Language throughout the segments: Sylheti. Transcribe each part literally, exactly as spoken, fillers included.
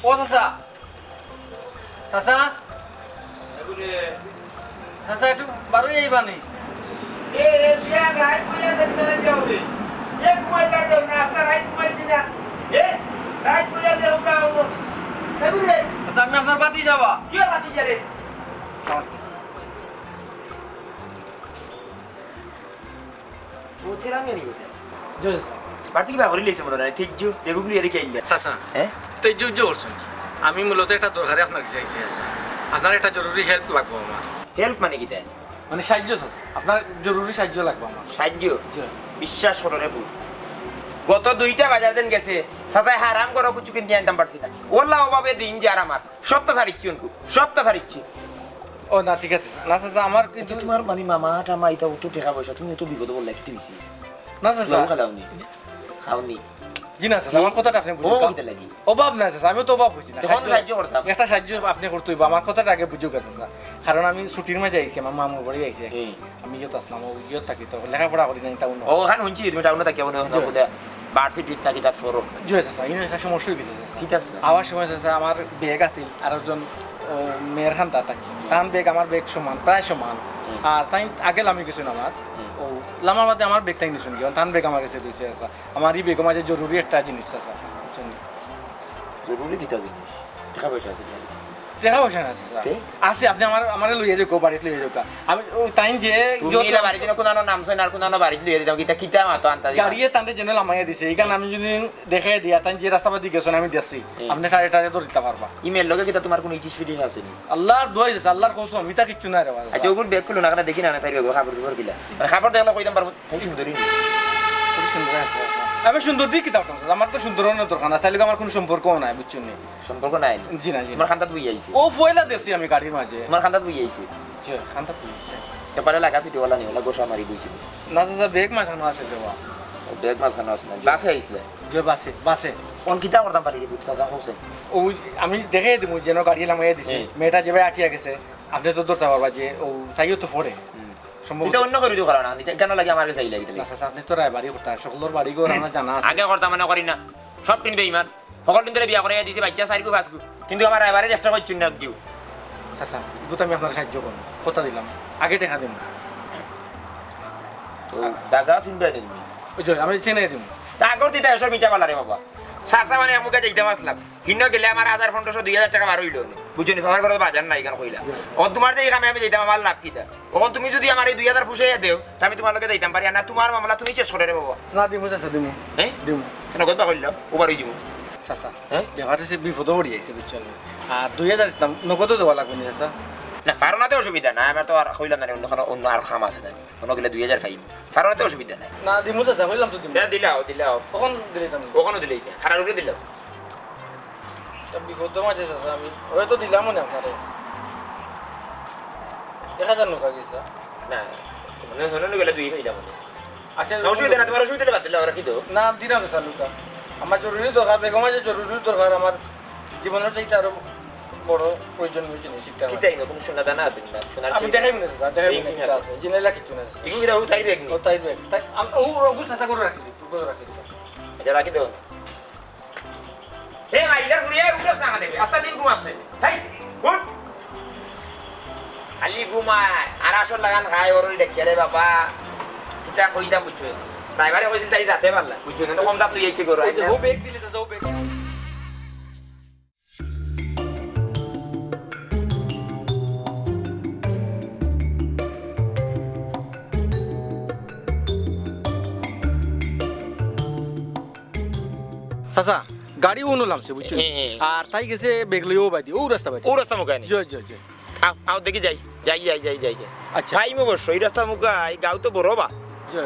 ও চাচা, চাচা, চাচা, একটু বারোই আইবানি। এ, এ, বিয়া রাইত কইয়া দে, কিতা লাগি হবে? এ, ঘুমাই না দেও না, আজকে রাইত ঘুমাইছি না। এ, রাইত কইয়া দে, ওটা হলো। এ, বুঝে? আচ্ছা, আমি আপনার বাতি যাবা। কি বাতি যারে? ও, তেরা মিয়া নি কোথায়? জি, স্যার। বাড়তি কিবা করি লইছে মনে হয়, তেজ্জু, বেগুন লইয়া দেখে আইলে। Sir, sir. হ্যাঁ? তেজ্জু, তেজ্জু করছেন। আমি মূলত একটা দরকারে আপনার কাছে আইছি, স্যার। আপনার একটা জরুরি হেল্প লাগবো আমার। হেল্প মানে কিতা? মানে সাহায্য, স্যার। আপনার জরুরি সাহায্য লাগবো আমার। সাহায্য? জি। বিশ্বাস করো রে পুত। গত দুইটা বাজার দিন গেছে, সাথে হারাম করো কিছু কিনতে আনতাম পারছি না। ওল্লা অভাবে দিন যে আর আমার। সপ্তাহ ছাড়িচ্ছি অনকু, সপ্তাহ ছাড়িচ্ছি। ও না, ঠিক আছে, স্যার। না, স্যার, স্যার, আমার কিন্তু কিন্তু তোমার মানে মামা টামা এটা অত টাকা পয়সা, তুমি অত বিপদে বললে কি তুমি? না, স্যার, স্যার। খাওনি? খাওনি? জি না, স্যার, আমার কথাটা আপনি বুঝুন। অভাব কিতা লাগি? অভাব না, স্যার, আমি তো অভাব হইছি না। তখন সাহায্য, সাহায্য করতাম। একটা সাহায্য আপনি করতে হইব, আমার কথাটা আগে বুঝুক, স্যার। কারণ আমি ছুটির মাঝে আইছি, আমার মামুর বাড়ি আইছি। হুম। আমি ইয়ত আসলাম, ও ইয়ত থাকি, তো লেখাপড়া করি নাই টাউনো। ও, ওখানে শুনছি তুমি টাউনো থাকি, মনে হয় জি। বলে ভার্সিটিত নাকি তার ফরম? জি, স্যার, স্যার, ইনো একটা সমস্যা হয়ে গেছে, স্যার। কিতা, স্যার? আবার সময়, স্যার, আমার ব্যাগ আছিল, আর একজন, ও, মেয়ের খান্তা থাকি। তান ব্যাগ আমার ব্যাগ সমান, প্রায় সমান। হুম। আর তাই আগে লামি গেছেন আমার। হুম। ও, লামার বাদে আমার ব্যাগ তাই নিছেন গিয়া, তান ব্যাগ আমার কাছে দিছে, স্যার। আমার এই ব্যাগের মাঝে জরুরি একটা জিনিস, স্যার, বুঝছেন? জরুরি কিতা জিনিস? টাকা পয়সা আছে নি? টাকা পয়সা না আছে, স্যার। তে? আছে, আপনি আমার, আমারে লইয়া যাউক, বাড়িত লইয়া যাউক। আমি, ও, তাইন যে তুমি যত ইলা বাড়িত দিন কোন আনো নাম ছয় না, আর কোন আনো বাড়িত লইয়া দিতাম, কিতা, কিতা মাতো আনতা দিবা? গাড়িয়ে তানতে যেন লামাইয়া দিছে, এইখান আমি যদি দেখাই দিয়া, তাইন যে রাস্তা বাদি গেছেন, আমি দেখছি। হুম। আপনি টারে টারে ধরে দিতে পারবা। ইমের লগে কিতা তোমার কোনো ইটিস ফিটিস আছে নি? আল্লাহর দোয়াই আছে, আল্লাহর কসম, ইতা কিচ্ছু না রে বাবা। আচ্ছা, ওগুর ব্যাগ খুলো না, কেন দেখি না, না, তাই ব্যাগ, কাপড় চোপড় কিলা? মানে কাপড় দেখলে কইতাম পারবো, তাই সুন্দরী নি? খুব সুন্দর আছে। আমি সুন্দর দিয়ে কিতা করতাম, স্যার? আমার তো সুন্দর হওয়ার দরকার না, তাইলে আমার কোনো সম্পর্কও নাই, বুঝছেন নি? সম্পর্ক নাই নি? জি না, জি না। তোমার খান্দাত বই আইছে? ও, পয়লা দেখছি আমি গাড়ির মাঝে। তোমার খান্দাত বই আইছে? জি, খান্দাত বই আইছে। এপারে লাগা সিটি ওলা নি, ওলা গোসা মারি বইছে। না, স্যার, স্যার, ব্যাগ মাঝখানো আছে দেওয়া। ও, ব্যাগ মাঝখানো আছে না? বাসে আইছিলে? জি, বাসে, বাসে। অন কিতা করতাম পারি রে, বুঝছা, যা হোক। ও, আমি দেখাই দিমু, যেন গাড়ি লামাইয়া দিছে। হুম। মেয়েটা যেভাবে আটিয়া গেছে, আপনি তো ধরতে পারবা যে, ও, তাইও তো পড়ে। হুম। সম্ভবত। ইটা অন্য করি তো করা না, ইটা কেন লাগে আমার কাছে আইলা কিতা না, লাগে? চাচা, আপনি তো রায়বাড়ি করতা, সকলর বাড়ি ঘর আমার জানা আছে। আগে করতা মনে করি না, সব কিন্তু বেইমান। সকল কিন্তু বিয়া করে দিছে, বাচ্চা চাইরগু পাঁচগু। কিন্তু আমার রায়বাড়ির একটা কইছুন না দিও। চাচা, ইগুত আমি আপনার সাহায্য করবো, কথা দিলাম, আগে টাকা দিন। তো জায়গা চিনবে দিন। ওই যে, আমি চিনে দিন। তা আগর দিতে এসব মিঠা পালা রে বাবা। চাচা মানে এমুকে যাইতাম আসলাম। হিন্ন গেলে আমার হাজার পনেরোশো, দুই হাজার টাকা বার হইল নি। বুঝছো নি? চাচার ঘরে বাজার নাই, কেন কইলা? ও তোমার যে এই কামে আমি যাইতাম, আমার লাভ কিতা? অখন তুমি যদি আমার এই দুই হাজার ফুষাইয়া দেও, তে আমি তোমার লগে যাইতাম পারি। আর না, তোমার মামলা তুমি শেষ করে রে বাবা। না, দিমু চাচা, দিমু। হ্যাঁ? দিমু। কেন কথা কইলাম? ওবার হই দিমু। চাচা, হ্যাঁ? ব্যাপারটা সে বিপদে পড়ি আইছে, বুঝছো নি? আর দুই হাজার দিতাম, নগদও দেওয়া লাগবো নি, চাচা। না, পারো না তে অসুবিধা নাই, আমার তো আর কইলাম না রে, অন্য কোনো, অন্য আর কাম আছে না। অন্য গেলে দুই হাজার পাইমু। পারো না তে অসুবিধা নাই। না, দিমু চাচা, কইলাম তো দিমু। হ্যাঁ, দিলাও, দিলাও। কখন দিলাম? কখনো দিলেই না। হারার উপরে দিলাও। তা বিপদ মাঝে চাচা, আমি হয়তো দিলাম মনে আপনারে। এক হাজার নুকা গেছে। না, মানে, মনে হলো গেলে দুই পাইলাম মনে। আচ্ছা, না, অসুবিধা না, তোমার অসুবিধা হলে বাদ দিলে ওরা কি দেবো? না, দিলাম চাচা নুকা। আমার জরুরি দরকার, বেগম আছে জরুরি দরকার, আমার জীবনের চাইতে আরো বড় প্রয়োজনীয় জিনিস একটা আমার। কিতাই না, কোনো সোনা দানা আছে না? সোনার আমি চেইন? দেখাইব না চাচা, দেখাইব না, রিং টিং কিতা আছে? আছে? জিনেলা কিচ্ছু না চাচা। এগুলো কিতা ও তাই ব্যাগ নি? ও তাই ব্যাগ। তাই আম-, ও, ও, ও চাচা করে রাখি দিই, করে রাখি দিই। আচ্ছা, রাখি দেবো। হে ভাই, ইলা ঘুরিয়া উঠোস না কেনে? আস্তা দিন ঘুমাস না। হেই, উঠ। খালি ঘুমায়, আর আসল লাগান খায়, ওর ওই দেখে রে বাবা। কিতা কইতাম বুঝছো? ড্রাইভারে কইছিল তাই যাতে পারলা, বুঝছো না? তো কম দাম তুই এইছে করো। ওই যে, ও ব্যাগ দিলে চাচা, ও ব্যাগ। চাচা, গাড়ি উনো লামছে, বুঝছো? হ্যাঁ, হ্যাঁ। আর তাই গেছে ব্যাগ লইয়া ও বাদি, ও রাস্তা বাদি। ও রাস্তা মুখে আনি। জি, জি, জি। আও, আও, দেখি যাই। যাই, যাই, যাই, যাই, যাই। আচ্ছা। টাইম অবশ্য, এই রাস্তা মুখে, এই গাঁও তো বড় বা। জি।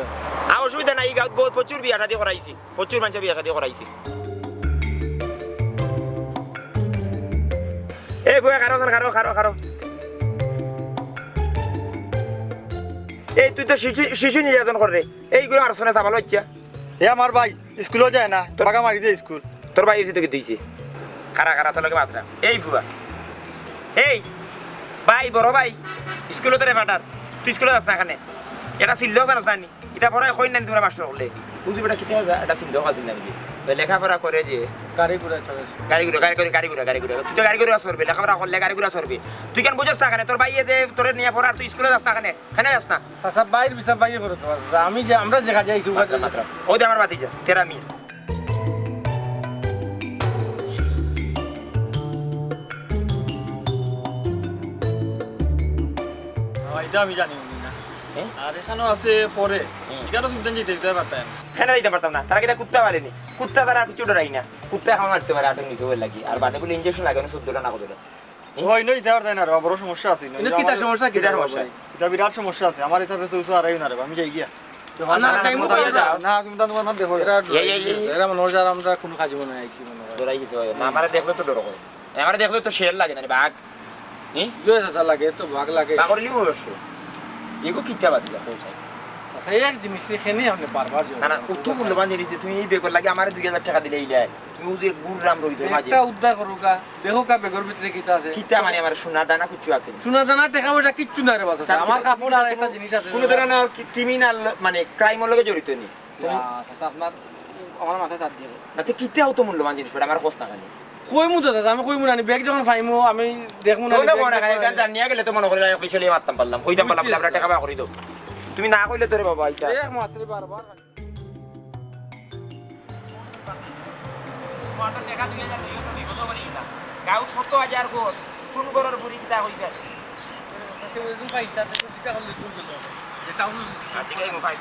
আ, অসুবিধা নাই, এই গাঁও বহুত প্রচুর বিয়া শাদী করাইছি। প্রচুর মানুষের বিয়া শাদী করাইছি। এই ফুয়া, খারো, খারো, খারো, খারো। এই তুই তো শিশু, শিশু নির্যাতন কর রে। এইগুলো আর শোনা সাবাল হচ্ছে। এ আমার ভাই, স্কুলও যায় না, বাগা মারি দে স্কুল। তোর ভাই হইছে তো কি দিছে? খারা, খারা, তোর লগে মাতরা। এই ফুয়া। এই, ভাই, বড় ভাই, স্কুলে তোরে পাঠার। তুই স্কুলে যাস না কেনে? এটা সিল্লো জানাস না নি? এটা পড়ায় কই না নি তোমরা মাস্টার হকলে? বুঝি বেটা, কিতা এটা সিল্লো কাজ না নি? তো লেখাপড়া করে যে গাড়ি ঘোড়া চড়ে। গাড়ি ঘোড়া, গাড়ি ঘোড়া, গাড়ি ঘোড়া, গাড়ি ঘোড়া। তুই তো গাড়ি ঘোড়া চড়বে, লেখাপড়া করলে গাড়ি ঘোড়া চড়বে। তুই কেন বুঝছ না কেনে? তোর ভাইয়ে যে তোরে নিয়া পড়ার, তুই স্কুলে যাস না কেনে? কেনে যাস না? চাচা, বাইর বিচার বাইরে করো তো, চাচা। আমি যে, আমরা যে কাজে আইছি, ওখানে মাতরা, মাতরা। ও দে আমার ভাতিজা, তেরা মিয়া। ও, এটা আমি জানি না। হ্যাঁ? আর এখানেও আছে পরে। হুম। এখানেও তুমি যেতে দিতে পারতাম না। কেনে দিতাম পারতাম না? তারা কিতা কুত্তা পালেনি? কুত্তা তারা কিচ্ছু ডরাই না। কুত্তা খাওয়া মারতে পারে আটের নিচে ওর লাগি। আর বাদে বলে ইঞ্জেকশন লাগানো চোদ্দটা না কতটা। হুম? ওই নয়, এটা আর যায় না রে, বড় সমস্যা আছে। এটা কিতা আমার সমস্যা, কিতা কিতা সমস্যা? সমস্যা? এটা বিরাট সমস্যা আছে। আমার এটা বেঁচে উঁচু হারাইও না রে, আমি যাই গিয়া। না, না, না, যাইমু না, কই না? না, তুমি তো তোমার নাম দেখো। এরা এই, এই, এই। এরা মনে হয় আর আমরা কোনো কাজে মনে হয় আইছি মনে হয়। ডরাই গেছে ভাই। না, আমারে দেখলে তো ডর করে। আমারে দেখলে তো শের লাগে না রে, বাঘ। হুম? জয় চাচা লাগে, তো বাঘ লাগে। বাঘর লিও অবশ্য। এগো কিতা বাদ দিলা, কই চাই? আচ্ছা, এই এক জিনিস এখানে আপনি বারবার জয় না, না, করেন। অত মূল্যবান জিনিস যে তুমি এই বেগর লাগে আমারে দুই হাজার টাকা দিলে এই দেয়। তুমি ওই যে গুড় রাম রইতে মাঝে। একটা উদ্ধার করো গা, দেখো গা বেগর ভিতরে কিতা আছে। কিতা মানে আমার সোনা দানা কিচ্ছু আছে নি? সোনা দানা, টাকা পয়সা কিচ্ছু না রে বাবা, চাচা। আমার কাপড় আর একটা জিনিস আছে। কোনো ধরনের কি ক্রিমিনাল মানে ক্রাইমর লগে জড়িত নি? তুমি না, চাচা, আপনার, আমার মাথায় তার দিয়ে। না, তে কিতা অত মূল্যবান জিনিস বেটা, আমার কষ্ট না খালি। কইমু তো চাচা, আমি কইমু না, আমি ব্যাগ যখন পাইমু, আমি দেখমু না, ওই না, ব্যাগ মনে হয়, দেখমু না। এখানে জানিয়া গেলে তো মনে করি, আমি পিছলে মারতাম পারলাম, কইতাম পারলাম, বুঝছি, আমরা চাচা। টাকা বার করি দাও। তুমি না কইলে তোরে বাবা, আইতা। এক মাত্র বারবার। তোমার তো টাকা দুই হাজার দিও তো বিপদ করি গেলাম। গাঁও সত্তর হাজার ঘর, কোন ঘরের বুড়ি কিতা হই যায়? আচ্ছা, এই মোবাইল।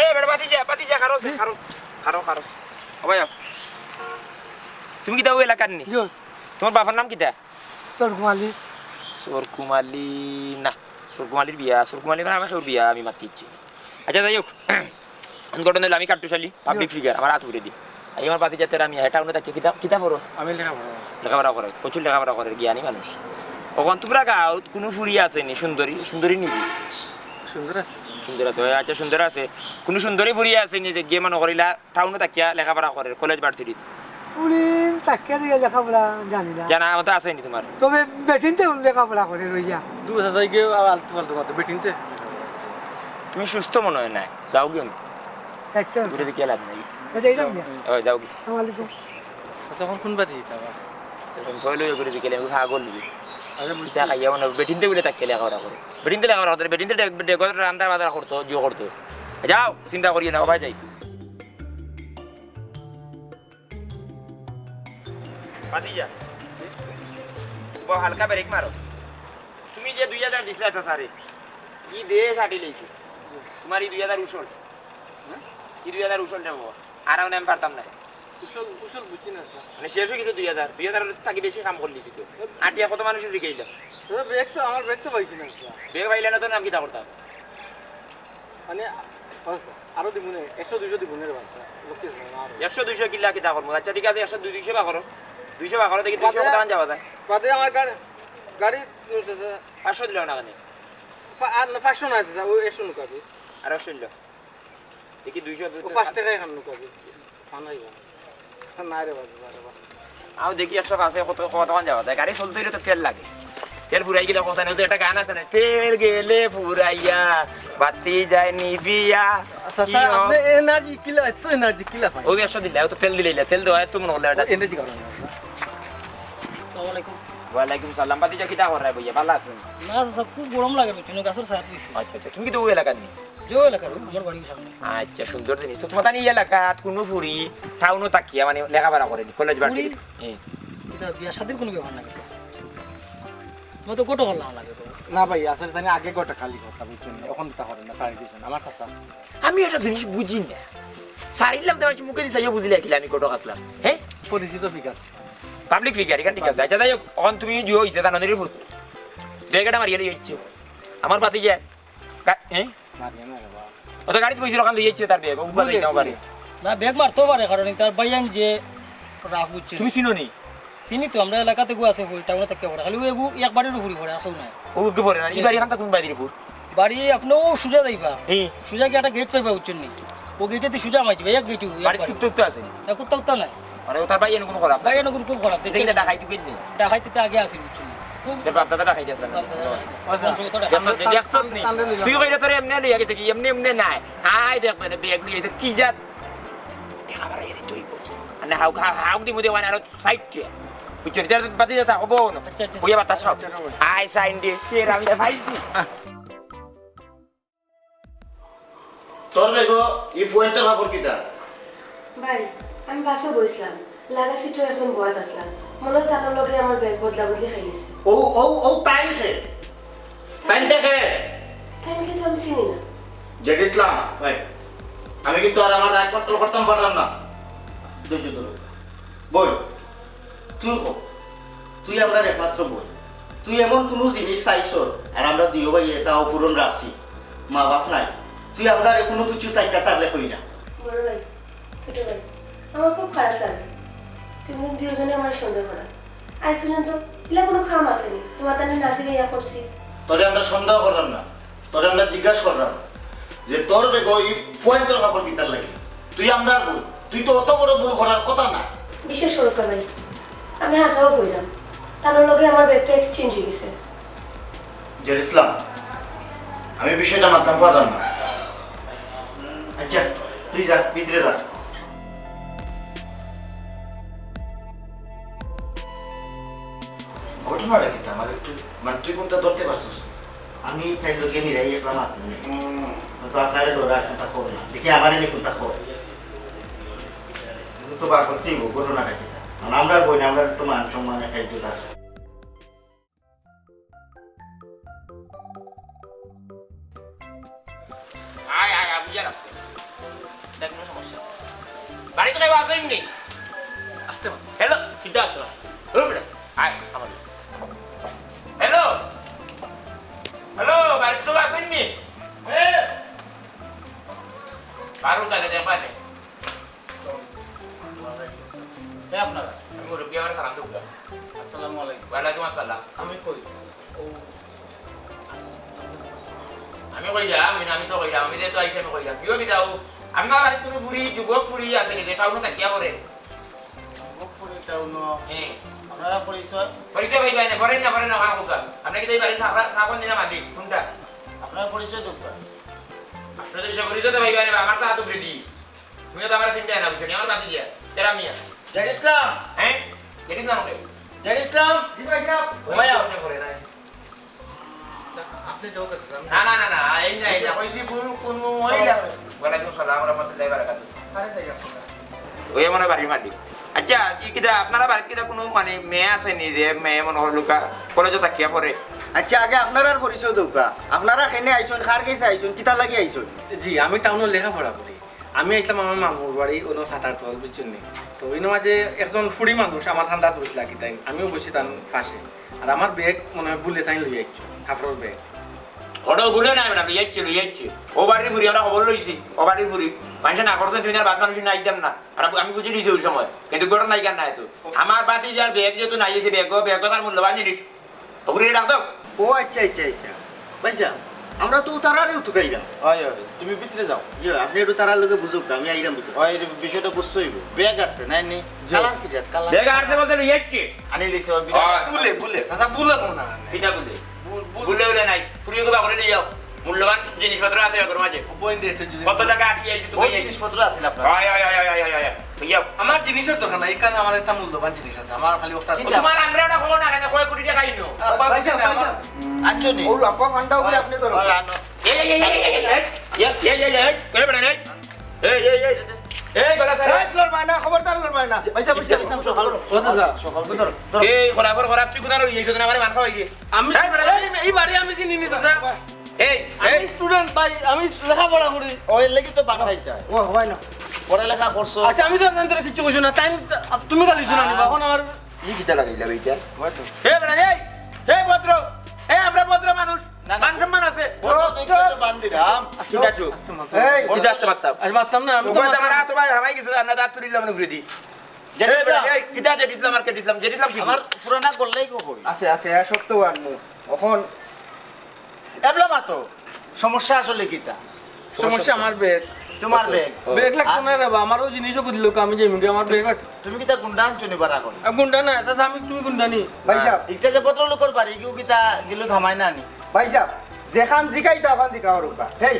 এই বেটা, বাতি যা, বাতি যা, খারো, খারো, খারো, খারো। ও ভাই, তুমি কিতা ওই এলাকার নি? জি। তোমার বাবার নাম কিতা? সরকুম আলী। সরকুম আলী না, সরকুম আলীর বিয়া, সরকুম আলী মানে আমার কেউর বিয়া, আমি মাতিছি। আচ্ছা, যাই হোক, আমি ঘটনা হইলো আমি কাট্টুশালী, পাবলিক জি। ফিগার, আমার হাত উঠে দি। এই আমার বাতি জাতের আমি, এটা উনি তাকে কিতা, কিতা পড়স? আমি লেখাপড়া করি। লেখাপড়া করে, প্রচুর লেখাপড়া করে, জ্ঞানী মানুষ। ওখান তোমরা গাঁও কোনো ফুরি আছে নি, সুন্দরী, সুন্দরী নিবি? সুন্দর আছে। সুন্দর আছে, ওই আচ্ছা, সুন্দর আছে। কোনো সুন্দরী ফুরি আছে নি যে গিয়ে মনে করিলা টাউনো থাকিয়া লেখাপড়া করে, কলেজ ভার্সিটিত? উনি থাকিয়া দিয়ে লেখাপড়া জানি না। জানা মতো আছে নি তোমার? তবে বেটিনতে লেখাপড়া করে রইয়া। দু চাচা গিয়ে আলতু ফালতু মাতো, বেটিনতে। তুমি সুস্থ মনে হয় না, যাও গিয়ে। আচ্ছা। ঘুরে দেখে লাভ নাই। আচ্ছা, এইরকম না। ওই, যাও গিয়ে। আসসালামু আলাইকুম। আচ্ছা, এখন কোন বাতি দিতে আবার? এখন ভয় লইয়া ঘুরে দেখে লাভ, পাগল দিবি। আচ্ছা, বুঝছি। ইটা খাইয়া মনে হয় বেটিনতে বলে তাকে লেখাপড়া করে। বেটিনতে লেখাপড়া করে, বেটিনতে ডে-, ডে-, রান্না বান্না করতো, জিও করতো। যাও, চিন্তা করিয়ে না, ভাই যাই। ভাতিজা, বাবা, হালকা ব্রেক মারো। তুমি যে দুই হাজার দিছিলা তো তারে, কি দেশ আটি লইছে? তোমার এই দুই হাজার উসল, হ্যাঁ? এই দুই হাজার উসলটা বাবা, আর আমি পারতাম না। উসল, উসল বুঝছি না, স্যার। মানে শেষ হয়ে গেছে দুই হাজার, দুই হাজার থাকি বেশি কাম করলিছি তো। আটিয়া কত মানুষে জিগাইলাম। স্যার, ব্যাগ তো, আমার ব্যাগ তো পাইছি না, স্যার। ব্যাগ পাইলে না তো নাম কিতা করতাম? মানে, আচ্ছা, আরো দিমুনে, একশো দুইশো দিমুনে রে বাচ্চা, লক্ষ্মী আছে, আমার আরো। একশো দুইশো কিলা কিতা করবো? আচ্ছা, ঠিক আছে, একশো দুইশো বা করো, দুইশো বা করো, দেখি দুইশো বাদে, কত টাকা যাওয়া যায়। বাদে আমার গাড়ি, গাড়ি, পাঁচশো দিলাম না কেন? পা-, আর না, পাঁচশো না আছে, ওই একশো নুকাবি। আর একশো দিলাম। দেখি দুইশো, ও পাঁচ টাকা এখান নুকাবি। না রে বাবা, বাবা। আও দেখি একশো পাঁচে কত, কত টাকা যাওয়া যায়। গাড়ি চলতে হইলে তো তেল লাগে। তেল ফুরাই গেলে কথা নেই, তো একটা গান আছে না, "তেল গেলে ফুরাইয়া, বাতি যায় নিবিয়া।" আচ্ছা, কি স্যার, হও? আপনি এনার্জি কিলা, এত এনার্জি কিলা পান? ওই একশো দিলে, ও তো তেল দিলে, তেল দেওয়া, এত মনে করলে এটা। এনার্জি কারণ। আসসালামু আলাইকুম। ওয়ালাইকুম সালাম। বাতি যা কিতা করায় বইয়া, ভালো আছেন? না, স্যার, খুব গরম লাগে, পেছনে গাছের ছায়া দিছি। আচ্ছা, আচ্ছা, তুমি কি তো ওই এলাকার নি? যে এলাকার, আমার বাড়ির সামনে। আচ্ছা, সুন্দর জিনিস। তো তোমার এই এলাকাত কোনো ফুরি টাউনো থাকিয়া মানে লেখাপড়া করেনি, কলেজ ফুরি? ভার্সিটি? হুম। এটা বিয়া শাদীর কোনো ব্যাপার না কিন্তু। তোমার তো গোটা করলাম লাগে তো। না ভাই, আসলে তাই আগে গোটা খালি কথা বুঝছেন, এখন তা করে না, ছাড়ি দিছেন। আমার চাচা। আমি একটা জিনিস বুঝি না। ছাড়িলাম তো আমি মুখে দিয়ে চাইও বুঝিলে কিলা আমি গোটা আসলাম। হ্যাঁ? পরিচিত ফিগার। পাবলিক ফিগার, এখানে ঠিক আছে। আচ্ছা, যাই হোক, এখন তুমি জিও হইছে, জানো নি রে ফুত? জায়গাটা মারিয়ে লই হচ্ছে। আমার বাতি যায়। কা-, হ্যাঁ? মারিয়ে না রে বাবা। ও তো গাড়িতে বইছিল, ওখান দিয়ে যাচ্ছে তার ব্যাগ, ও উঠবা বুঝে, যাইতে পারে। বুঝে। না, ব্যাগ মারতেও পারে, কারণ তার ভাইয়ান যে রাফ বুঝছে। তুমি চিনো নি? চিনি তো, আমরা এলাকাতে গু আছে, ফুল টাউনে থাকে পড়ে। খালি ওই গু এক বাড়ির উপরে পড়ে, আর কেউ নাই। ও গু পড়ে না? এই বাড়ি এখানটা কোন বাড়ির উপর? বাড়ি আপনি ও সুজা যাইবা। হুম। সুজা গিয়ে একটা গেট পাইবা, বুঝছেন নি? ও গেটে তুই সুজা মাইছি ভাই, এক গেটে, এক বাড়ি। কুত্তা উত্তা আছে নি? না, কুত্তা উত্তা নাই। আরে, ও তার ভাই এনে কোনো খারাপ? ভাই এনে কোনো খুব খারাপ। দেখি না, ডাকাইতে গেলি। ডাকাইতে তো আগে আসি, বুঝছেন নি? খুব তোর বাপ দাদা ডাকাইতে আসলে না। বাপ দাদা ডাকাইতে। আচ্ছা, বংশগত ডাকাইতে। দেখছত নি, দেখছত নি? তুই কইলে তোর এমনি লইয়া গেছে কি? এমনি, এমনি নাই। আয় দেখ মানে, ব্যাগ নিয়ে এসে কি জাত? দেখা মারা এনে তুই বলছিস। না, হাউক, হাউক, হাউক দিমু দে, ওয়ান আরো সাইড কে। বুঝছো? এটা বাতি যেতা হবো না। আচ্ছা, আচ্ছা। হইয়া বাতাস হও। আচ্ছা, হবো। আয় সাইন দে, কে রামি দে, ভাই দি। তোর বেগো ই ফুয়াইন্তর খবর কিতা? ভাই, আমি বাসো বইছিলাম, লাগা সিটে একজন বয়াত আসলাম, মনে হয় তার লগে আমার ব্যাগ বদলা বদলি খাই গেছে। ও, ও, ও, তাই খে? তাই খে? তাই খে তো আমি চিনি না। জেড ইসলাম, ভাই, আমি কিন্তু আর আমার রাগ কন্ট্রোল করতাম পারলাম না। ধৈর্য ধরো। বল, তুই ক, তুই আমরার একমাত্র বই, তুই এমন কুনু জিনিস চাইছস, আর আমরা দুইও ভাই এটা অপূরণ রাখছি, মা বাপ নাই, তুই আমরারে কুনু কিছু তাইকা থাকলে কই না। বড় ভাই, ছোট ভাই, আমার খুব খারাপ লাগে, তুমি দুইজনে আমার সন্দেহ করা। আজ পর্যন্ত ইলা কুনু কাম আছেনি, তোমার তানে নাচি গিয়া করছি। তোরে আমরা সন্দেহ করলাম না, তোরে আমরা জিজ্ঞাসা করলাম যে তোর বেগো ই ফুয়াইন্তর খবর কিতার লাগি? তুই আমরার বই, তুই তো অত বড় ভুল করার কথা না। বিশ্বাস করো ভাই, আমি হাছাউ কইরাম, তার লগে আমার ব্যাগটা এক্সচেঞ্জ হয়ে গেছে। জের ইসলাম, আমি বিষয়টা মানতাম পারলাম না। আচ্ছা, তুই যা, ভিতরে যা। ঘটনাটা কিতা? আমার একটু, মানে, তুই কুনটা ধরতে পারছস? আমি তাইর লগে মিলাই একলা মাতমু নে। তো আপনারে ডরার কুনটা খবর না। দেখি আমারে নি কুনটা খবর। কিন্তু তো বার করতেই হইব, ঘটনাটা কিতা? মানে, আমরার বই না, আমরার একটু মান সম্মান, একটা ইজ্জত আছে। আয়, আয়, আয়, বুঝে রাখ। দেখ, কোনো সমস্যা নেই। বাড়িত কেউ আছইন নি? আসতে পারো। হ্যালো, কিতা আসতে পারো? হ্যালো, বেটা, আয়, আমার। হ্যালো, হ্যালো, বাড়িত কেউ আছইন নি? এ! বারো জায়গা দেবা নে। কে আপনারা? আমি মুরব্বি, আমার সালাম দেউক্কা। আসসালামু আলাইকুম। ওয়ালাইকুম আসসালাম। আমি কই? ও। আমি কইরাম, আমি, আমি তো কইরাম, আমি যেহেতু আইছি আমি কইরাম। কিও কিতা ও? আপনার বাড়িত কুনু ফুরি, যুবক ফুরি আছে নি যে টাউনো থাকিয়া পড়ে? যুবক ফুরি টাউনো? হ্যাঁ। আপনারা পরিচয়? পরিচয় পাইবা নে, পড়েন না, পড়েন না, ওখানে কোথা? আপনি কিতা এই বাড়ির সাফা-, সাফন দিনা মালিক, কুনটা? আপনার পরিচয় দেউক্কা। আপনার তো বিষয় পরিচয় তো পাইবা নে, আমার তো হাত উপরে দি। তুমিও তো আমার চিন্তা না, বুঝছো নি? আমার বাতি দিয়া, তেরা মিয়া। জের ইসলাম। হ্যাঁ? জের ইসলাম কে? জের ইসলাম। জি ভাই সাহেব। ওই ভাই, আপনি করে নাই। আপনি তো ওকে জানেন। না, না, না, না, এই না, এই না, কইছি ফুল কোন মহিলা? ওয়ালাইকুম সালাম ওয়া রাহমাতুল্লাহি ওয়া বারাকাতুহু। আরে যাই হোক। ওই মনে বাড়ির মালিক। আচ্ছা, ই কিতা আপনারা বাড়িত কিতা কুনু মানে মেয়ে আছে নি যে মেয়ে মনে করলুকা কলেজো থাকিয়া পড়ে? আচ্ছা, আগে আপনারার পরিচয় দেউক্কা। আপনারা কেনে আইছইন, কার গেছে আইছইন, কিতার লাগি আইছইন? জি, আমি টাউনো লেখাপড়া করি। আমি আইছলাম আমার মামুর বাড়ি, অনো সাতার তল, বুঝছইন নি? তো ইনো মাঝে একজন ফুড়ি মানুষ আমার কান্দাত বইছলা কিতা, আমিও বইছি তান পাশে। আর আমার ব্যাগ মনে হয় ভুলে তাইন লইয়া আইছো, কাপড়র ব্যাগ। হঠাৎ ভুলে না, বেটা, লইয়া আইছে, লইয়া আইছে। ও বাড়ির ফুড়ি, আমরা খবর লইছি, ও বাড়ির ফুড়ি। মানষে না করছইন, তুমি আর বাদ মানুষ না আইতাম না। আর আমি বুঝি দিছি ওই সময়, কিন্তু ঘটনা ইখান না এত। আমার বাতিজার ব্যাগ যেহেতু নাই, সে ব্যাগ, ব্যাগ তার মূল্যবান জিনিস। ও ফুড়িরে ডাক দাও। ও আচ্ছা, আচ্ছা, আচ্ছা। ভাইসাব, আমরা তো তারারেউ তুকাইরাম। অয়, অয়, তুমি ভিতরে যাও। জি, আপনি একটু তারার লগে বুঝউক্কা, আমি আইরাম ভিতরে। অয়, এর বিষয়টা বুঝতে হইব। ব্যাগ আছে, নাই নি? জি। কালার কি জাত? কালার? ব্যাগ আছে বলতে লইয়া আইছে। আনি লিছে, ও বিরাট। অয়। ভুলে, ভুলে। চাচা, ভুলে কোন না? কিতা ভুলে? ভুল, ভুল। ভুলে ভুলে নাই। ফুড়িরে কিবা করে নিয়া যাও। মূল্যবান জিনিসপত্র আছে ব্যাগর মাঝে। বইন রে, একটা জিনিস। কত টাকা আটি আইছে তুমি? বহুত জিনিসপত্র আছে আপনার। অয়, অয়, অয়। লইয়া যাও। আমার জিনিসর দরকার নাই, এখানে আমার একটা মূল্যবান জিনিস আছে, আমার খালি ওটা। কিতা? তোমার আমরা ওটা কও না, কেনে কয় কোটি টাকা আইনো? আ, ভাই সাহেব, ভাই সাহেব। আনছো নি? ও লম্বা ফান্ডা উপরে আপনি ধরো। ওই আনো। এই, এই, এই, এই, এই, এই, এই, এই, এই, এই, বেটা, এই। এই, এই, এই। এই, গলা ছাড়া। এই, লড়বায় না, খবরদার লড়বায় না। ভাই সাহেব, ভাই সাহেব, একদম সকাল। ও চাচা, সকাল। ধরো, ধরো। এই, খোলা পর, খোলা, তুই কোথায় রইলি? এই জন্য আমার মাথা হইলি। আমি, হ্যাঁ, বেটা, এই, এই, এই বাড়ি আমি চিনি নি, চাচা। এই, আমার এই। Student ভাই, আমি লেখাপড়া করি। ও, এর লাগি তো বানো খাইতে হয়। ও, হয় না। পড়ালেখা করছো। আচ্ছা, আমি তো আপনার তোরে কিচ্ছু কইছি না। তাই আমি, তুমি খালি শুনানি, আহ। এখন আমার ই কিতা লাগাইলা বেটা? এ বেটা, এই, এই ভদ্র, এই আমরা ভদ্র মানুষ, না, না। মান সম্মান আছে। ভদ্র তো একটু তো বান দিলাম। কিতা চুপ? আস্তে মাতলাম। এই, কিতা আস্তে মাতলাম? আজ মাতলাম না, আমি তো ওখানে মাতলাম। আমার হাত ভাই হামাই গেছে, আর না দাঁত তুলিলাম না ঘুরে দি। জেড এই বেটা, ইসলাম। এই, কিতা জেড ইসলাম আর কে দিলাম? জেড ইসলাম কি? আমার পুরানা করলেই গো কই। আছে, আছে, এ সত্য আনমু। এখন এবলা মাতো, সমস্যা আসলে কিতা? সমস্যা আমার ব্যাগ। তোমার ব্যাগ? ব্যাগ লাগতো না রে বা, আমারও জিনিসও খুঁজলো, আমি যে মুখে আমার ব্যাগ। তুমি কিতা গুন্ডা আনছো নি বাড়া করে? আ, গুন্ডা না, চাচা, আমি তুমি গুন্ডা নি। ভাই সাহেব। ইটা যে ভদ্রলোকর বাড়ি, কেউ কিতা গেল থামায় না নি? ভাই সাহেব, যেখান জিগাইতা ওখান জিগাও রুকা। হেই,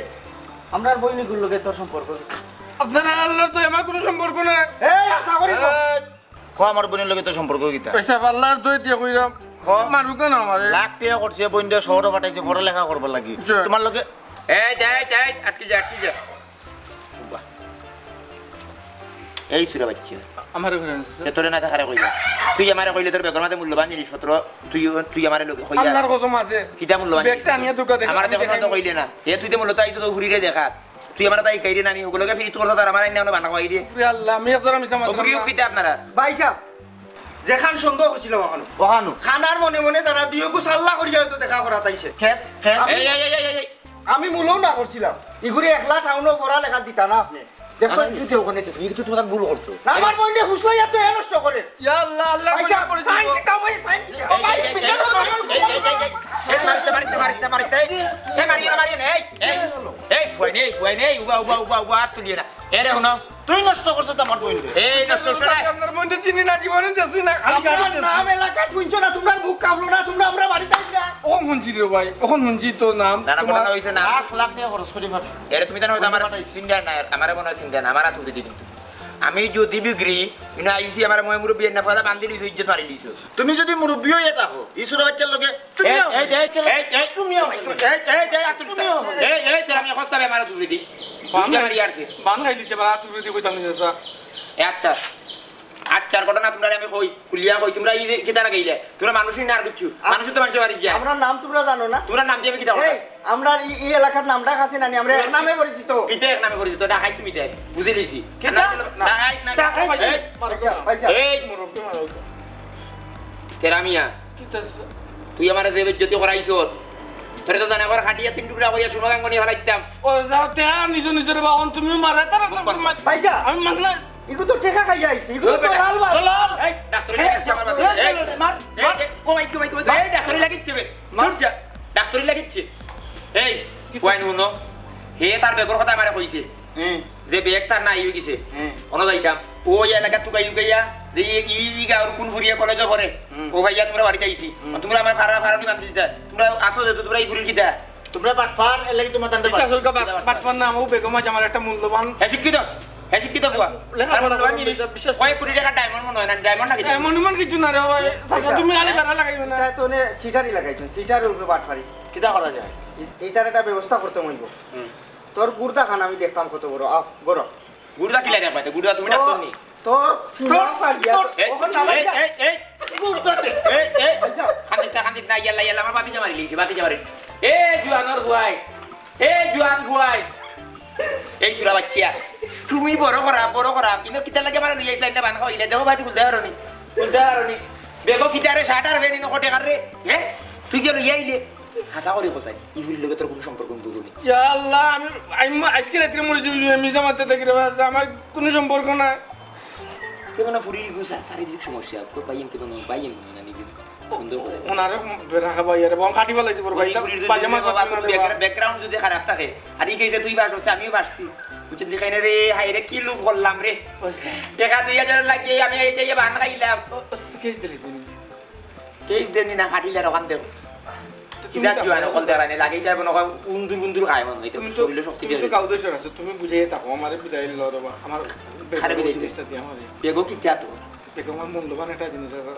আমরার বইনিগুর লগে তোর সম্পর্ক কি? আপনার আর আল্লাহর তো আমার কোনো সম্পর্ক নাই। এই, আশা করি তো। এই, ক আমার বইনর লগে তোর সম্পর্ক কিতা? পয়সা পাল্লার দই দিয়ে কইরাম। ক? মারুক না আমারে। লাখ টেকা খরচে, বইনরে শহরো পাঠাইছে পড়ালেখা করবার লাগি। জি। তোমার লগে এই, এই, এই, আটকি যা, আটকি যা। এই সুরা বাচ্চা। আমারে ঘুরে আনছে, তে স্যার। তোরে না দেখারে কইলা। তুই আমারে কইলে তোর ব্যাগর মাঝে মূল্যবান জিনিসপত্র, তুই, তুই আমারে লগে কইলা। আল্লাহর কসম আছে। কিতা মূল্যবান ব্যাগটা জিনিসপত্র? আনিয়া দোকান থেকে আমারে আমি তখন তো দেখাই। কইলে না। এ তুই তো মূলত আইছো তো হুরিরে দেখাত। তুই আমারে তাই কাইরে নানি, ওগুলোকে ফিরিত করছ, আর আমার আইনা বানা কইরে। উপরে আল্লাহ, আমি আপনারা মিছা মাতলাম না। কিতা আপনারা? ভাই সাহেব, যেখান সন্দেহ করছিলাম অখানো। অখানো। খানার মনে মনে যারা দুইগু সাল্লা করিয়া হয়তো দেখা করাত আইছে। খেস, খেস। আমি এই, এই, এই, এই, এই, এই। আমি মূলেও না করছিলাম। ইগুরে একলা টাউনো পড়ালেখা দিতা না আপনি। দেখো, আমি যদি ওখানে থাকি, কিন্তু তুমি তার ভুল করছো। না, আমার বইনরে ফুসলাইয়া তো এ নষ্ট করে। ইয়া আল্লাহ, আল্লাহ, ভাই সাহেব, করেছি। সাইন দিতাম, ভাই, সাইন দিতাম। এই, ভাই, এই, এই, বিচার এই, করো, এই, এই, এই, এই, এই, এই, মারিস না, মারিস না, মারিস না, এই, এই, মারিস না, মারিস না, এই, এই, এই, ফুয়াইন, এই, ফুয়াইন, এই, উবা, উবা, উবা, উবা, আর তুলিয়ে না। এরে হুনো। তুই নষ্ট করছস তো আমার বইনরে। এই নষ্ট করছস না। আপনার বইনরে চিনি না, জীবনে দেখছি না, খালি আমার গালি দিছি। নাম এলাকাত শুনছো না, তোমরা মুখ কাঁপলো না, তোমরা আমরা বাড়িত আইলা। ও হুনছি রে ভাই, অখন হুনছি তো নাম। না, না, তোমার ঘটনা হইছে না। লাখ লাখ টাকা খরচ করি ফাটা। এরে তুমি জানো হয়তো আমার চিন্তা না, আমারে মনে হয় চিন্তা না, আমার হাত উঠে দিই কিন্তু। আমি যদি বিগড়ি, ইনো আইছি আমার ময় মুরব্বি না ফলা বান্ধি দিছো, ইজ্জত মারি দিছো। তুমি যদি মুরব্বি হইয়া থাকো, ইসুরা বাচ্চার লগে, এই, তুমিও এই, এই, এই, এই, এই, তুমিও এই, এই, এই, আতুর তুমিও এই, এই, তোর আমি হস্তা বেমার তুলে দি। বান দুইটা খাই-, মারি আসছে। বান খাই দিছে, বান আতুর দি কইতাম না, চাচা। এ আচ্ছা, আচ্ছা, আর ঘটনা তোমরা আমি কই, খুলিয়া কই, তোমরা এই যে কিতা লাগাইলে? তোমরা মানুষই না আর কিচ্ছু। আম-, মানুষই তো মানুষের বাড়ি যায়। আমরা নাম তোমরা জানো না? তোমরা নাম দিয়ে আমি কিতা এই, করবো? আমরা এই, এই এলাকার নামটা আছে না নি? আমরা এক নামে পরিচিত। কিতা এক নামে পরিচিত? ডাকাইত তুমি দেখ, বুঝে লিছি। কিতা? ডাকাইত না। ডাকাইত না। ডাকাইত। এই, আচ্ছা, আচ্ছা। এই, মুরব্বি মানুষ। তেরা মিয়া, কিতা? তুই আমারে যে বেইজ্জতি করাইছস, তোরে তো জানে একবার কাটিয়া তিন টুকরা করিয়া সোনা গাঙ্গনি ফেলাইতাম। ও যাও, তে আর নিজে নিজের বাহন তুমি মারে, তারা তো মার। ভাইসা, আমি মানলাম। ইগু তো টেকা খাইয়া আইছে, ইগু তো লাল বাস। লাল। এই, ডাক্তারি এই, লাগিচ্ছে আমার বাদে। এই, এই, মার, এই, মার। এই, কমাই, কমাই, কমাই, কমাই। এই, ডাক্তারি লাগিচ্ছে বে। মার। দূর যা। ডাক্তারি লাগিচ্ছে। এই, কি কইন হুনো? হে তার বেগর কথা আমারে কইছে। হুম। যে বেগ তার নাই হয়ে গেছে। হুম। অনো যাইতাম। ও এই এলাকা তুকাই উকাইয়া, যে ই, ই, ই গাঁওর কোন ফুরিয়া কলেজে পড়ে? হুম। ও ভাইয়া, তোমরা বাড়িত আইছি। হুম। তোমরা আমার ফাড়া, ফাড়া নিবান দিতা। তোমরা আসো যে, তোমরা এই ফুরির কিতা? তোমরা বাটপার, এর লাগি তোমরা তান্ডে বিশ্বাস বাটপার। করো, বাট-, বাটপার না, ও বেগম আজ আমার একটা মূল্যবান। হ্যাঁ, শিক্ষিত। হ্যাঁ, শিক্ষিত বুয়া। লেখাপড়া আর মূল্যবান করো, জিনিস। বিশ্বাস কয়েক কোটি টাকার diamond মনে হয় না, diamond নাকি? Diamond, diamond কিছু না রে ভাই। চাচা, তুমি খালি বেড়া লাগাইবে না। এটা তো নে চিটারি লাগাইছো, চিটার উপরে বাটপারি। কিতা করা যায়? এ-, এইটার একটা ব্যবস্থা করতে হইব। হুম। তোর গুর্দা খান আমি দেখতাম কত বড়, আহ, বড়। গুর্দা কিলা দেখবা? গুর্দা তুমি তোর, ডাক্তার নি? তোর সিনা তোর, ফাড়িয়া, তোর, এই, ওখান এই, নামাইছা? এই, এই। গুর্দা দে। এই, এই। আচ্ছা। কান্দিস না, কান্দিস না, ইয়াল্লা, ইয়াল্লা, আমার বাতিজা মারি লিছে, বাতিজা মারি। এ জুয়ানর ফুয়াইন, এ জুয়ান ফুয়াইন। এই সুরা বাচ্চা, তুমি বড় খারাপ, বড় খারাপ। ইনো কিতা লাগে আমার লইয়া আইছলা, ইন্দা বান খাওয়াইলে, দেখো বাতি খুলতে পারো নি, খুলতে পারো নি। বেগো কিতা রে, শার্ট আর বেনি নকটে কার রে, হ্যাঁ? তুই যে লইয়া আইলে, হাছা করি কছাইন, ই ফুরির লগে তোর কোনো সম্পর্ক কিন্তু নেই। ইয়া আল্লাহ, আমি, আমি আজকে রাত্রে মরি যাইমু, আমি জামাতে থাকি রে ভাই, আমার কোনো সম্পর্ক নাই। কেমন ফুরির গু-, সা-, শারীরিক সমস্যা, তো ভাই এনকে কোনো, ভাই এনকে কোনো না নিজে বন্ধ করে। ওনারে বেড়া খাবা ইয়ারে, বম কাটি ফেলাই দিব ভাই, ওই ফুরির যদি বাজে মাত বাবা, করবেন না রে background, বাবা। Background যদি খারাপ থাকে, আর ই কেসে তুই বাস হচ্ছে, আমিও বাসছি। বুঝছেন, দেখাই না রে, হায় রে, কি লোভ করলাম রে। বুঝছি। টাকা দুই হাজার লাগিয়ে আমি এই যে বান খাইলাম। ও, ও, কেস দিলি তুমি? কেস দেনি না, কাটিলে আর ওখান দেব। তো তুমি কিদার তো জুয়ান অকল দেরানি লাগে, এটা মনে হয় উন্দুর উন্দুর খায় মনে হয়, তুমি তো শরীরে শক্তি তুমি তো দিয়ে। কাউ দেশর আছো, তুমি বুঝাই থাকো, আমারে বিদায় লো রে বা, আমার খারে বেগো বিদায় দে। জিনিসটা দিয়া আমারে। বেগো কিতা তো? বেগো আমার মূল্যবান একটা জিনিস আছে।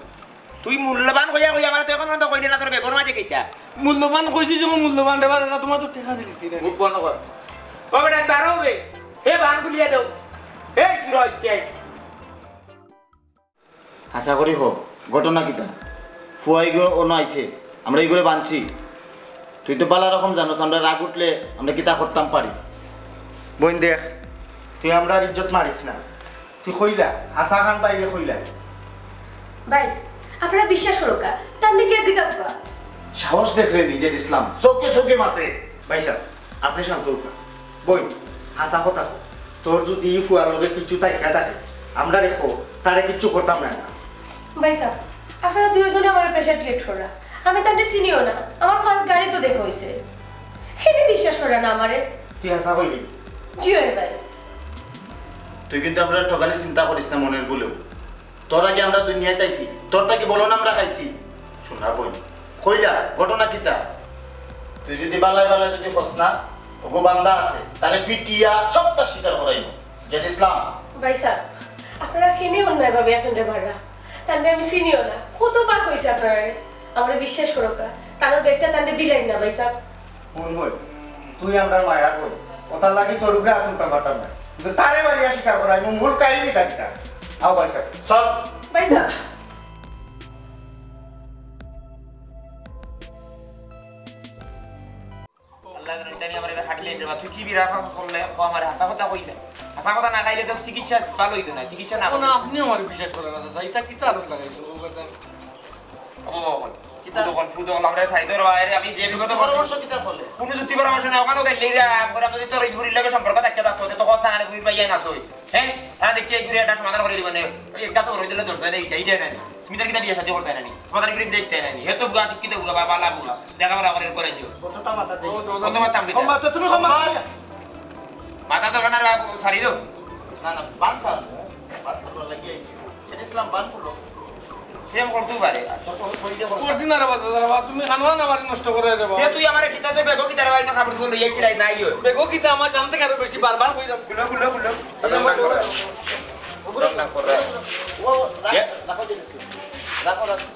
তুই মূল্যবান কইয়া কইয়া আমারে তো এখন পর্যন্ত কইলে না, তোর বেগর মাঝে কিতা? মূল্যবান কইছি যেমন মূল্যবান রে বা, দাদা, তোমার তো টেকা দিছি না। মুখ বন্ধ কর। ও বেটা, বারো হবে। হে বান খুলিয়া দাও। এই সুরা হচ্ছে। আশা করি হোক, ঘটনা কিতা? ফুয়া ইগু অনো আইছে, আমরা ইগুরে বানছি। তুই তো বালা রকম জানোস, আমরা রাগ উঠলে আমরা কিতা করতাম পারি। বইন দেখ, তুই আমরার ইজ্জত মারিস না। তুই কইলা, হাছা খান ভাইরে কইলা। ভাই, আপনারা বিশ্বাস করো কা? তার নাকি জিগাব্বা। সাহস দেখলে নিজের ইসলাম, চোখে চোখে মাতে। ভাইসাব, আপনি শান্ত হউক্কা। বইন, হাছা কথা কও। তোর যদি ই ফুয়ার লগে কিচ্ছু তাইকা থাকে, আমরারে কও, তারে কিচ্ছু করতাম না না। ভাইসাব, আপনারা দুইজনে আমার pressure create কররা। আমি তারে চিনিও না। আমার first গাড়ি তো দেখা হইছে। কেনে বিশ্বাস কররা না আমারে? তুই হাছা কইলি? জি অয় ভাই। তুই কিন্তু আমরারে ঠগানি চিন্তা করিস না মনের ভুলেও। তোর আগে আমরা দুনিয়াত আইছি, তোর থাকি বলদ আমরা খাইছি। শোনা বইন, কইলা, ঘটনা কিতা? তুই যদি বালায় বালায় যদি কস না, ওগো বান্দা আছে, তারে পিটিয়া সবটা স্বীকার করাইমু। ইসলাম। ভাইসাব, আপনারা কেনে অন্যায়ভাবে আছইন রে বাররা? তানরে আমি চিনিও না, কতবার কইছি আপনারারে, আমারে বিশ্বাস করউক্কা, তান ব্যাগটা তানরে দিলাইন না ভাইসাব। হুন বইন, তুই আমরার মায়ার বইন, অতার লাগি তোর উপরে আত তুলতাম পারতাম না, কিন্তু তারে মারিয়া স্বীকার করাইমু মূল কাহিনীটা কিতা। আও ভাইসাব, চল। ভাইসাব। আল্লাহ জানে, ইতা নিয়া আমার এটা খাটলে এটা, তুই কি বিরা করলে, ও আমার হাছা কথা কইলে। হাছা কথা না খাইলে তো চিকিৎসা ভালো অইতো না, চিকিৎসা না না, করলে। আপনি আমার বিশ্বাস করেন না, চাচা, ইতা কিতা আরো লাগাইছো? ও বাবা, ও বাবা, কিতা? ফুটো কোন, ফুটো কোন, আমরা সাইডর বাইরে, আমি যে যুগে তো পরামর্শ কিতা চলে? কোনো যুক্তি পরামর্শ না, ওখানেও গেলে এরা, আমরা যদি তোর এই ঘুরির লগে সম্পর্ক থাকতে পারতো, তো কথা আনে ঘুরি পাইয়া না সই। হ্যাঁ? তারা দেখছি এই ঘুরে একটা সমাধান করে দিবেন। ওই একটা তো রইল দরজা নেই, যাই যায় না। তুমি তার কিতা বিয়া শাদী করতে না নি? তোমাদের কিতা দেখতে না নি? হে তো বুয়া শিক্ষিত বুয়া, বাবা লা বুয়া। দেখা বলা করে করে দিও। কতটা মাথা যাই? ও, ও, কত মাথা আমি ও, মাথা তুমি কম মাথা। মাথা তো কানার সারি দাও। না, না, বান সার। বান সার লাগিয়ে আইছি। এটা ইসলাম বান করলো। প্রেম করতেও পারে। আর সব তো হইতে পারে। করছি না রে বাবা, দাদা বাবা, তুমি খানো না আমার নষ্ট করে রে বাবা। এ তুই আমারে কিতাতে বেগো কিতারে ভাই না কাপড় ধুয়ে লইয়া চিলাই নাই ওই। বেগো কিতা আমার জানতে কারো বেশি বারবার কইলাম। খুলো, খুলো, খুলো। রং না করে। রং না করে। ও, ও, রাখো, এ? রাখো জিনিস। রাখো, রাখো।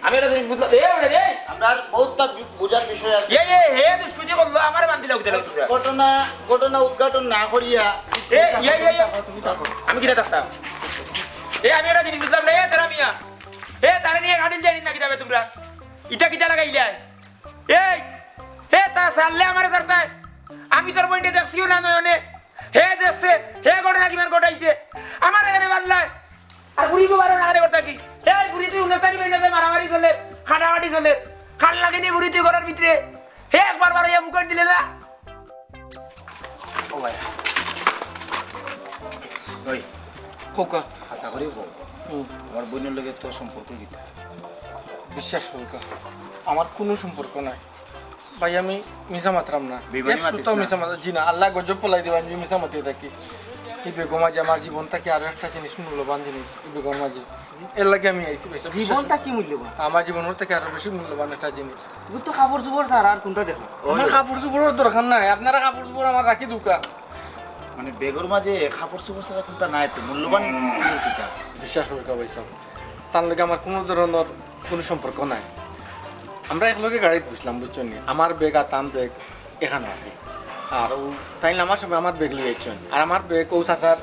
আমি একটা জিনিস বুঝলাম, এ, ওটা রে। আমরা বহুত তা বি-, বুঝার বিষয় আছে। এ, এ, হে, দুষ্কৃতি করলো, আমারে বান্ধিলা উঠে লাগছে। ঘটনা, ঘটনা উদ্ঘাটন না করিয়া এ, এ, এ, এ। তুমি থাকো। আমি কিতা থাকতাম? এ, আমি একটা জিনিস বুঝলাম না, এ, তারা মিয়া। এ, তারা নিয়ে গাড়ি জানি না কিতাবে তোমরা। ইটা কিতা লাগাইলাই? এই, হে তা সারলে আমারে সারতায়। আমি তোর বইনটা দেখছিও না নয়নে। হে দেখছে, হে ঘটনা কিমান ঘটাইছে। আমার এখানে বাদলায়। আর বুড়ি গো বারো নাগারে করতা কি? এই বুড়ি তুই উনিশ তারিখ বেরিয়ে মারামারি চলে, কাটাকাটি চলে। কাল লাগেনি বুড়ি তুই ঘরের ভিতরে। হে একবার বারো ইয়া মুখে দিলে না। ও ভাই। ওই, খোকা। আশা করি হোক। হুম। আমার বইনের লগে তোর সম্পর্ক কিতা? বিশ্বাস করুকা, আমার কোনো সম্পর্ক নাই। ভাই, আমি মিছা মাতরাম না। বেইমানি এক মাতিস সুতাও না। মিছা মাত-, জি না, আল্লাহ গজব পলাই দিবা, আমি মিছা মাতি থাকি। এই বেগম আজি আমার জীবন থাকি আরো একটা জিনিস, মূল্যবান জিনিস, এই বেগম আজি। এর লাগি আমি আইছি, ভাই, সব জীবনটা কি মূল্যবান? আমার জীবনের থাকি আরো বেশি মূল্যবান একটা জিনিস। তুমি তো কাপড় চোপড় ছাড়া আর কোনটা দেখো? আমার কাপড় চোপড়ের দরকার নাই, আপনারা কাপড় চোপড় আমার রাখি দুকা। মানে, বেগর মাঝে কাপড় চোপড় ছাড়া কোনটা নাই তো, মূল্যবান কিতা? বিশ্বাস করুকা ভাই সাহেব, তার লগে আমার কোনো ধরনের কোনো সম্পর্ক নাই। আমরা একলগে গাড়িত বসলাম, বুঝছো নি? আমার ব্যাগ আর তান ব্যাগ এখানো আছে। আর ও তাইন আমার সময় আমার ব্যাগ লই আইছইন। আর আমার ব্যাগ ও চাচার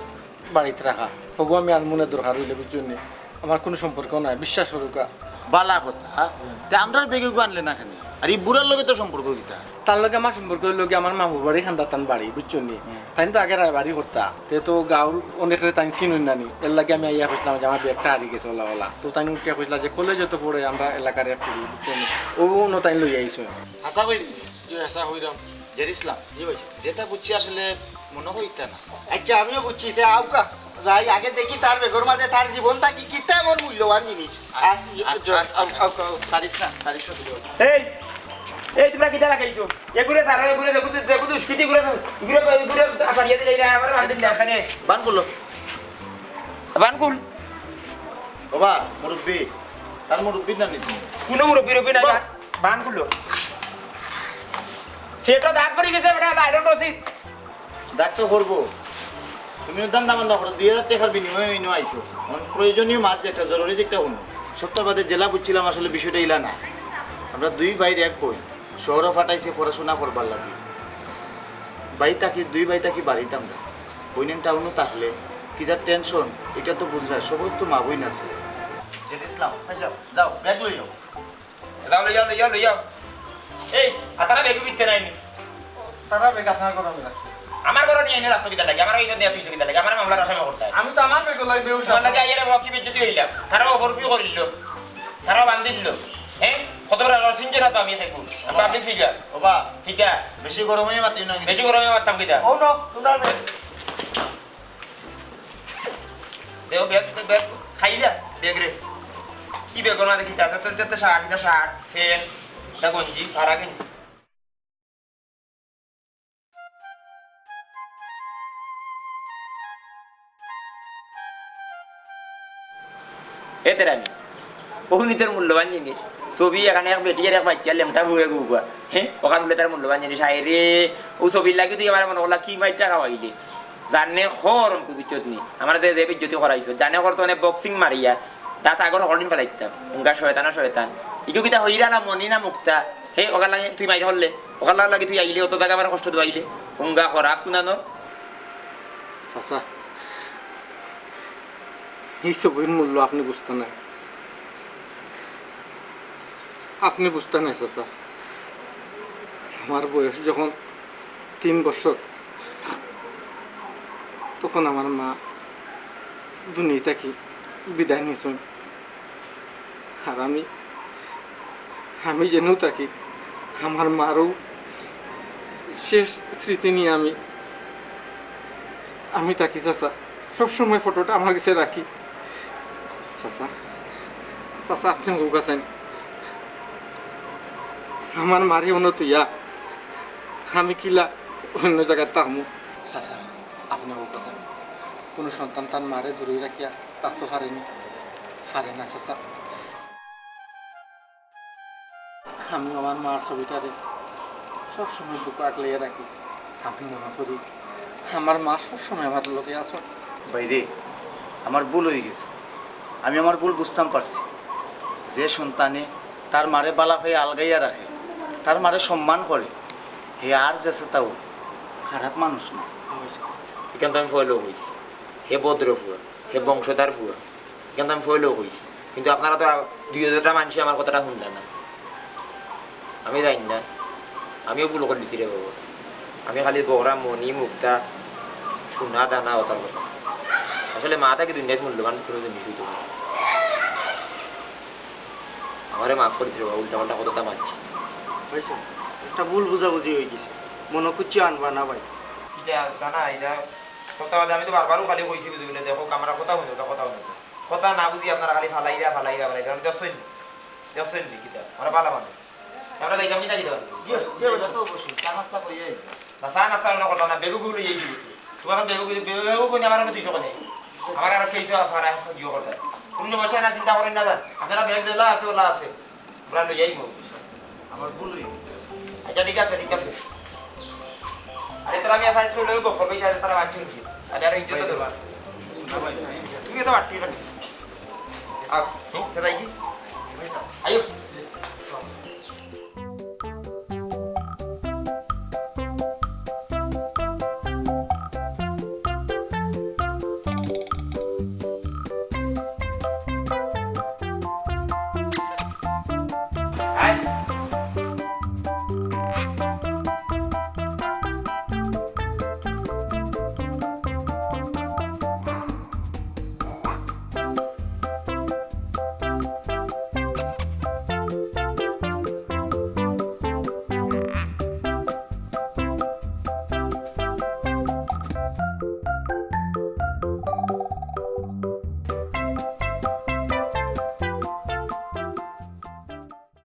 বাড়িত রাখা। হগু আমি আনমুনে দরকার অইলে, বুঝছো নি? আমার কোনো সম্পর্ক নাই, বিশ্বাস করুকা। বালা কথা। তে আমরার ব্যাগ এগু আনলে না কেনে? আর ই বুড়ার লগে তো সম্পর্ক কিতা? তার লগে আমার সম্পর্ক অইলো কি, আমার মামুর বাড়ি খান্দাতান বাড়ি, বুঝছো নি? হুম। তাইন তো আগে রায়বাড়ি করতা। তে তো গাঁওর অনেকরে তাইন চিনইন না নি। এর লাগি আমি আইয়া কইছিলাম যে আমার ব্যাগটা হারি গেছে, ওলা ওলা। তো তাইন উঠিয়া কইছিলা যে কলেজে তো পড়ে আমরা এলাকার এক ফুড়ি, বুঝছো নি? ও অনো তাইন লইয়া আইছইন। হাছা কইলি? জি, হাছা কইরাম। জের ইসলাম, জি ভাই। যেটা বুঝছি আসলে মনে হয় ইতা না। আচ্ছা, আমিও বুঝছি, তে আউকা। যাই, আগে দেখি তার ব্যাগর মাঝে তার জীবনটা কি, কিতা এমন মূল্যবান জিনিস। আ, আ, আ, আ, আ, আ, সারিস না, সারিস না তুই। এই, এই তোমরা কিতা লাগাইছো? এগুরে সারা, এগুরে দেখো তো, দেখো তো, স্কুটি গুরে, এগুরে, এগুরে সারিয়া দিলে, এরা আমার বান্ধিল না এখানে। বান খুলো। বান খুল। বাবা, মুরব্বি, তার মুরব্বি না নি তুমি? কোনো মুরব্বি রব্বি নাই, বাহ। বান, বান খুলো। সেটা দাগ পড়ি গেছে, বেটা, আয়রন রশি। দাগ তো করবো। তুমি উদ্ধার না বান্ধা করো, দুই হাজার টাকার বিনিময়ে ইনো আইছো। এখন প্রয়োজনীয় মাত যেটা, জরুরি যেটা হুনো। সপ্তাহ বাদে জেলা বুঝছিলাম আসলে বিষয়টা ইলা না। আমরা দুই ভাইর এক বইন, শহরে ফাটাইছে পড়াশোনা করবার লাগি। ভাই থাকি, দুই ভাই থাকি বাড়িত আমরা। বইনেন টাউনো থাকলে কি যার টেনশন, এটা তো বুঝরা, সবর তো মা বইন আছে। জেদ ইসলাম, আচ্ছা, যাও, ব্যাগ লই যাও। যাও, লই যাও, লই যাও, লই যাও। এই, আতারা ব্যাগও কিনতে নাইনি। তারা ব্যাগ আপনার ঘরো আমি রাখছি। আমার ঘরো নিয়া আইনে রাস্তা কিতা লাগে? আমার এই নিয়া তুই কিতা লাগে? আমার মামলার আসামি করতে হয়। আমি তো আমার ব্যাগ লই বেউসা। তোমার লাগে আইয়ারে বাবা কি বেজ্জতি হইলাম? তারা ওভারভিউ করিল। তারা বান্ধিল। হ্যাঁ? কত বড় রসিন জেলা তো আমি দেখবো। আমি পাবলিক ফিগার। ওবা। কিতা? বেশি গরমে মাতি না। বেশি গরমে মারতাম কিতা? ও নো, তোমরা দেও ব্যাগ, দেও ব্যাগ। খাইলা? ব্যাগ রে। কি ব্যাগ ওর মাঝে কিতা আছে? তোর তো শার্ট, এটা শার্ট, প্যান্ট, এটা গঞ্জি, ফাড়া গেঞ্জি। এ তেরামি, অউ নি তোর মূল্যবান জিনিস। ছবি এখানে এক বেটি আর এক বাচ্চা লেংটা বউয়ে গুগুয়া। হ্যাঁ, অখান বুলে তার মূল্যবান জিনিস। হায় রে, অউ ছবির লাগি তুই আমার মনে করলা কি মাইরটা খাওয়াইলি। জানে খর অনকু বুঝছত নি, আমারে যে বেইজ্জতি করাইছো, জানে খর তো অনে বক্সিং মারিয়া, দাঁত আগর হকলদিন ফালাইতাম। উঙ্গা শয়তান ও শয়তান। ইগু কিতা হইরা না মনি না মুক্তা? হে ওখান লাগি তুই মাইর করলে, ওখান লাগি তুই আইলে, অত জাগা আমার কষ্ট দিবাইলে। উঙ্গা খরাফ কুনানো। চাচা, ই ছবির মূল্য আপনে বুঝতা নায়। আপনে বুঝতা নায় চাচা, আমার বয়স যখন তিন বছর, তখন আমার মা দুনিয়া থাকি বিদায় নিছইন। আর আমি, আমি যেনু থাকি, আমার মারও শেষ স্মৃতি নিয়া আমি, আমি থাকি চাচা। সবসময় ফটোটা আমার গেছে রাখি। চাচা, চাচা, আপনে কউক্কা চাইন, আমার মারে অনো থইয়া আমি কিলা অইন্য জাগাত থাকমু? চাচা, আপনে কউক্কা চাইন, কুনু সন্তান তার মারে দূরই রাখিয়া থাকতো পারেনি, পারে না চাচা। আমি আমার মার ছবিটারে সবসময় বুকো আগলাইয়া রাখি। আমি মনো করি আমার মা সবসময় আমার লগে আছইন। ভাইরে, আমার ভুল অইগেছে, আমি আমার ভুল বুঝতাম পারছি। যে সন্তানে তার মারে বালা পাইয়া আলগাইয়া রাখে, তার মারে সম্মান করে, হে আর যেছে তা অউক, খারাপ মানুষ না। ইখান তো আমি পয়লাউ কইছি, হে ভদ্র ফুয়া, হে বংশধর ফুয়া। ইখান তো আমি পয়লাউ কইছি, কিন্তু আপনারা তো আ-, দুই হাজারটা মানষে আমার কথাটা হুনলা না। আমি জানি না, আমিও ভুল করিলিছি রে বাবা। আমি খালি বকরা মনি মুক্তা, সোনা দানা অতার কথা। আসলে মা থাকি দুনিয়াত মূল্যবান কুনু জিনিস অইতো না। আমারে মাফ করিস রে বাবা, উল্টা পাল্টা কথা মাতছি। ভাইসাব, একটা ভুল বুঝাবুঝি অইগেছে, মনো কিচ্ছু আনবা না ভাই। ইটা জানা, ইটা সপ্তাহ বাদে আমি তো বারবারও খালি কইছি, বুঝি বলে, দেখো, আমরা কথা হুনো, কথা হুনো। কথা না বুঝি আপনারা খালি ফালাইরা, ফালাইরা, ফালাইরা। আমি দেখছইন নি? দেখছইন নি কিতা? আমরা বালা মানুষ। আমরা যাইতাম কিতা কিতা? জি, জি, অবশ্যই। তো অবশ্যই। চা নাস্তা করিয়া আইবা। না, চা নাস্তা আমরা করতাম না, বেগও লইয়া আইছি। তোমার বেগও, বেগও কই আমার আমি দুইশো করে। আমার আর কেইশো আর ফারা ইয়ে করতে। কোনো সমস্যা না, চিন্তা করেন না, যান। আপনারা বেগ যেলা আছে, ওলা আছে। আমরা লইয়া আইবো। আমার ভুল অইগেছে। আচ্ছা, ঠিক আছে, ঠিক আছে। আরে, তারা আমি আসাইজ করে লইব, করবে কি, আরে, তারা বাচ্চা হইছে। আরে, আরে, ইজ্জত ভাই, দেবা। না ভাই, ভাই। তুমি তো বাট্টি বাচ্চা। আও, হুম, কোথায় কি? আইও।